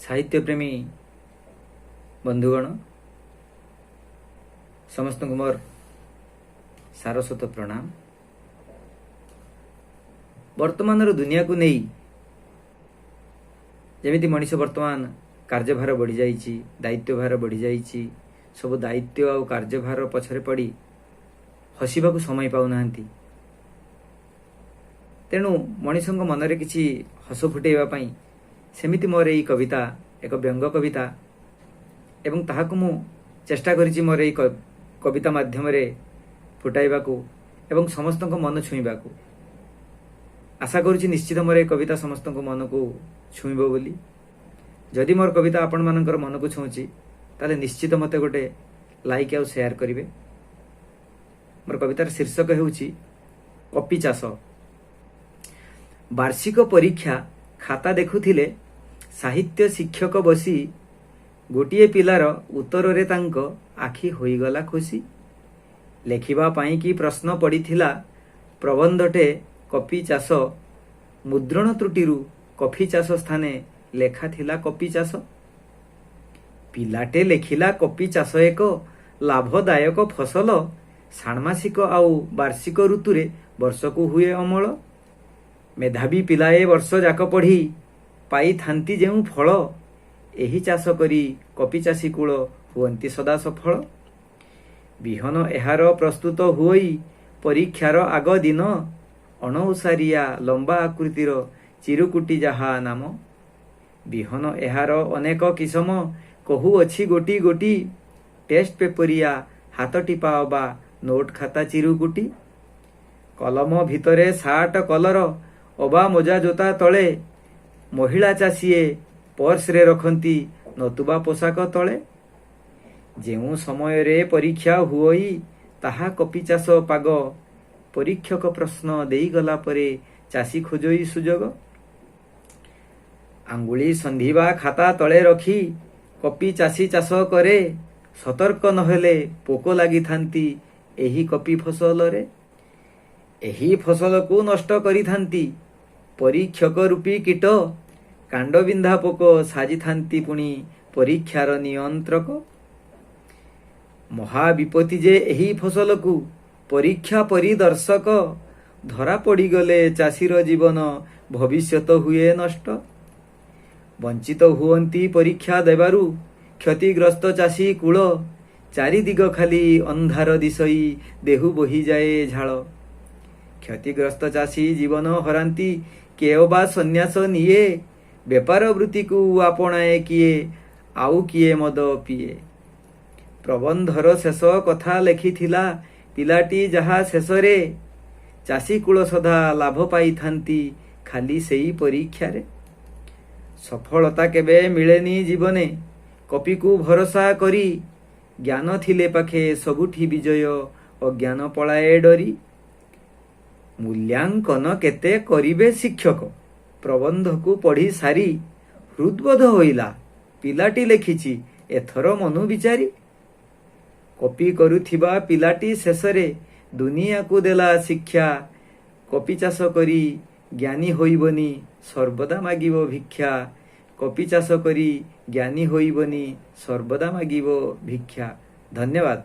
ସାହିତ୍ୟପ୍ରେମୀ ବନ୍ଧୁଗଣ, ସମସ୍ତଙ୍କୁ ମୋର ସାରସ୍ୱତ ପ୍ରଣାମ। ବର୍ତ୍ତମାନର ଦୁନିଆକୁ ନେଇ ଯେମିତି ମଣିଷ ବର୍ତ୍ତମାନ କାର୍ଯ୍ୟଭାର ବଢ଼ିଯାଇଛି, ଦାୟିତ୍ୱଭାର ବଢ଼ିଯାଇଛି, ସବୁ ଦାୟିତ୍ୱ ଆଉ କାର୍ଯ୍ୟଭାର ପଛରେ ପଡ଼ି ହସିବାକୁ ସମୟ ପାଉନାହାନ୍ତି। ତେଣୁ ମଣିଷଙ୍କ ମନରେ କିଛି ହସ ଫୁଟେଇବା ପାଇଁ ସେମିତି ମୋର ଏଇ କବିତା ଏକ ବ୍ୟଙ୍ଗ କବିତା ଏବଂ ତାହାକୁ ମୁଁ ଚେଷ୍ଟା କରିଛି ମୋର ଏଇ କବିତା ମାଧ୍ୟମରେ ଫୁଟାଇବାକୁ ଏବଂ ସମସ୍ତଙ୍କ ମନ ଛୁଇଁବାକୁ। ଆଶା କରୁଛି ନିଶ୍ଚିତ ମୋର ଏ କବିତା ସମସ୍ତଙ୍କ ମନକୁ ଛୁଇଁବ ବୋଲି। ଯଦି ମୋର କବିତା ଆପଣମାନଙ୍କର ମନକୁ ଛୁଉଁଛି, ତାହେଲେ ନିଶ୍ଚିତ ମୋତେ ଗୋଟେ ଲାଇକ୍ ଆଉ ସେୟାର କରିବେ। ମୋର କବିତାର ଶୀର୍ଷକ ହେଉଛି କପି ଚାଷ। ବାର୍ଷିକ ପରୀକ୍ଷା ଖାତା ଦେଖୁଥିଲେ ସାହିତ୍ୟ ଶିକ୍ଷକ ବସି। ଗୋଟିଏ ପିଲାର ଉତ୍ତରରେ ତାଙ୍କ ଆଖି ହୋଇଗଲା ଖୁସି। ଲେଖିବା ପାଇଁ କି ପ୍ରଶ୍ନ ପଡ଼ିଥିଲା ପ୍ରବନ୍ଧଟେ କପି ଚାଷ, ମୁଦ୍ରଣ ତ୍ରୁଟିରୁ କଫି ଚାଷ ସ୍ଥାନେ ଲେଖା ଥିଲା କପି ଚାଷ। ପିଲାଟେ ଲେଖିଲା, କପି ଚାଷ ଏକ ଲାଭଦାୟକ ଫସଲ, ଷାଣ୍ମାସିକ ଆଉ ବାର୍ଷିକ ଋତୁରେ ବର୍ଷକୁ ହୁଏ ଅମଳ। ମେଧାବୀ ପିଲାଏ ବର୍ଷ ଯାକ ପଢ଼ି ପାଇଥାନ୍ତି ଯେଉଁ ଫଳ, ଏହି ଚାଷ କରି କପି ଚାଷୀ କୂଳ ହୁଅନ୍ତି ସଦା ସଫଳ। ବିହନ ଏହାର ପ୍ରସ୍ତୁତ ହୁଅଇ ପରୀକ୍ଷାର ଆଗ ଦିନ, ଅଣଓସାରିଆ ଲମ୍ବା ଆକୃତିର ଚିରୁକୁଟି ଯାହା ନାମ। ବିହନ ଏହାର ଅନେକ କିସମ କହୁଅଛି ଗୋଟି ଗୋଟି, ଟେଷ୍ଟ ପେପରିଆ ହାତ ଟିପା ଅବା ନୋଟ ଖାତା ଚିରୁକୁଟି। କଲମ ଭିତରେ ସାର୍ଟ କଲର ଅବା ମୋଜା ଜୋତା ତଳେ, ମହିଳା ଚାଷୀଏ ପର୍ସରେ ରଖନ୍ତି ନତୁବା ପୋଷାକ ତଳେ। ଯେଉଁ ସମୟରେ ପରୀକ୍ଷା ହୁଅଇ ତାହା କପି ଚାଷ ପାଗ, ପରୀକ୍ଷକ ପ୍ରଶ୍ନ ଦେଇଗଲା ପରେ ଚାଷୀ ଖୋଜଇ ସୁଯୋଗ। ଆଙ୍ଗୁଳି ସନ୍ଧିବା ଖାତା ତଳେ ରଖି କପି ଚାଷୀ ଚାଷ କରେ, ସତର୍କ ନହେଲେ ପୋକ ଲାଗିଥାନ୍ତି ଏହି କପି ଫସଲରେ। ଏହି ଫସଲକୁ ନଷ୍ଟ କରିଥାନ୍ତି ପରୀକ୍ଷକ ରୂପୀ କୀଟ, କାଣ୍ଡବିନ୍ଧା ପୋକ ସାଜିଥାନ୍ତି ପୁଣି ପରୀକ୍ଷାର ନିୟନ୍ତ୍ରକ। ମହାବିପତ୍ତି ଯେ ଏହି ଫସଲକୁ ପରୀକ୍ଷା ପରିଦର୍ଶକ, ଧରା ପଡ଼ିଗଲେ ଚାଷୀର ଜୀବନ ଭବିଷ୍ୟତ ହୁଏ ନଷ୍ଟ। ବଞ୍ଚିତ ହୁଅନ୍ତି ପରୀକ୍ଷା ଦେବାରୁ କ୍ଷତିଗ୍ରସ୍ତ ଚାଷୀ କୂଳ, ଚାରିଦିଗ ଖାଲି ଅନ୍ଧାର ଦିଶଇ ଦେହୁ ବୋହିଯାଏ ଝାଳ। କ୍ଷତିଗ୍ରସ୍ତ ଚାଷୀ ଜୀବନ ହରାନ୍ତି, କିଏ ଅବା ସନ୍ନ୍ୟାସ ନିଏ, ବେପାର ବୃତ୍ତିକୁ ଆପଣାଏ କିଏ, ଆଉ କିଏ ମଦ ପିଏ। ପ୍ରବନ୍ଧର ଶେଷ କଥା ଲେଖିଥିଲା ପିଲାଟି ଯାହା ଶେଷରେ, ଚାଷୀ କୂଳ ସଦା ଲାଭ ପାଇଥାନ୍ତି ଖାଲି ସେଇ ପରୀକ୍ଷାରେ। ସଫଳତା କେବେ ମିଳେନି ଜୀବନେ କପିକୁ ଭରସା କରି, ଜ୍ଞାନ ଥିଲେ ପାଖେ ସବୁଠି ବିଜୟ, ଅଜ୍ଞାନ ପଳାଏ ଡରି। ମୂଲ୍ୟାଙ୍କନ କେତେ କରିବେ ଶିକ୍ଷକ ପ୍ରବନ୍ଧକୁ ପଢ଼ି ସାରି, ହୃଦବୋଧ ହୋଇଲା ପିଲାଟି ଲେଖିଛି ଏଥର ମନୁ ବିଚାରି। କପି କରୁଥିବା ପିଲାଟି ଶେଷରେ ଦୁନିଆକୁ ଦେଲା ଶିକ୍ଷା, କପି ଚାଷ କରି ଜ୍ଞାନୀ ହୋଇବନି, ସର୍ବଦା ମାଗିବ ଭିକ୍ଷା। କପି ଚାଷ କରି ଜ୍ଞାନୀ ହୋଇବନି, ସର୍ବଦା ମାଗିବ ଭିକ୍ଷା। ଧନ୍ୟବାଦ।